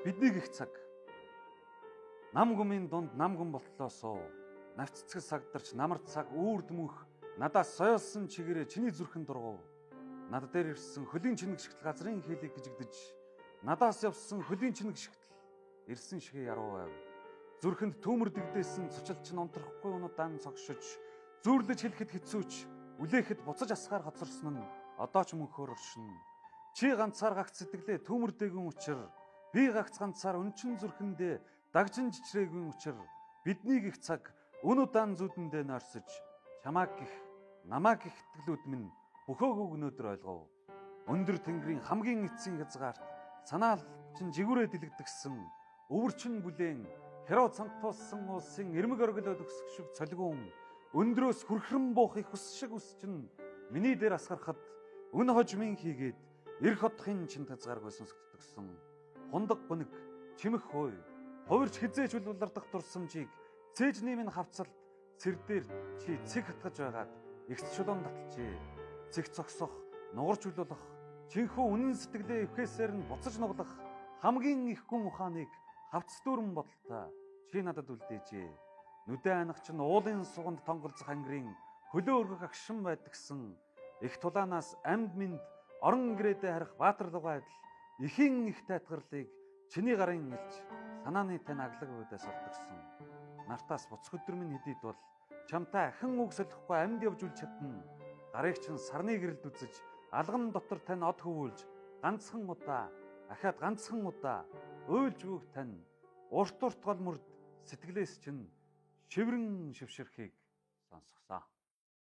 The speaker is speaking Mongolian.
Бидний гих цаг. Нам гүмийн дунд нам гүм болтлоо суу. Навцэцгэл сагдарч намар цаг үүрд мөнх надаас соёолсон чигээрээ чиний зүрхэн дургув. Над дээр ирсэн хөлийн чинэг шигтэл газрын хээлийг гжигдэж надаас явсан хөлийн чинэг шигтэл ирсэн шигээ яруу байв. Зүрхэнд түүмэр дэгдээсэн цочил чинь унтрахгүй унудаан цогшиж зүүрлэж хэлэхэд хэцүүч үлээхэд буцаж асгаар хоцорсон нь одоо ч мөнхөөр оршино. Чи ганцаар гагц сэтгэлээ түүмэрдээгүй учир би гагц ганцаар өнчин зүрхэндээ дагжин чичрээгүй учир бидний гих цаг өн удаан зүудэндээ нойрсож чамааг гих намааг гих итгэлүүд минь бөхөөгөөг өнөөдөр ойлгов. Өндөр тэнгэрийн хамгийн эцсийн хязгаарт санаал чинь жигүүрээ дэлгдэгсэн өвөрчин бүлээн хероо цантуулсан улсын ирмэг оргилоод өксөх шиг цолгуун өндрөөс хүрхрэн буух их ус шиг ус чинь миний дээр асгарахад өн хожмын хийгээд эрх одохын чин хязгааргүй сонсогддогсон. Хундаг гуниг чимэх хууй хувирч хизээч үл улардах дурсамжийг цээжний минь хавцалд цэр дээр чи цэг хатгаж байгаад эгц чулуун таталжээ. Цэг цогсох, нугарч үл болох, чинхүү үнэн сэтгэлээ эвхээсээр нь буцаж нуглах хамгийн их гүн ухааныг хавц дүүрэн бодолтой чи надад үлдээжээ. Нүдэ анах чинь уулын суганд тонголзох ангирын хөлөө өргөх агшин байдагсан их тулаанаас амьд минд орон гэрээдээ харих баатарлугай адил эхийн их тайтгарлыг чиний гарын илж санааны тань аглаг үүдээс олдогсон. Нартаас буцах өдөр минь хэдийд бол чамтай ахин үг солихгүй амьд явж үл чадна. Гарыг чинь сарны гэрэлд үзэж алган дотор тань од хөвүүлж ганцхан удаа ахаад ганцхан удаа уйлж өгөх тань урт урт гол мөрд сэтгэлээс чинь шиврэн шившэрхийг сонсгосон.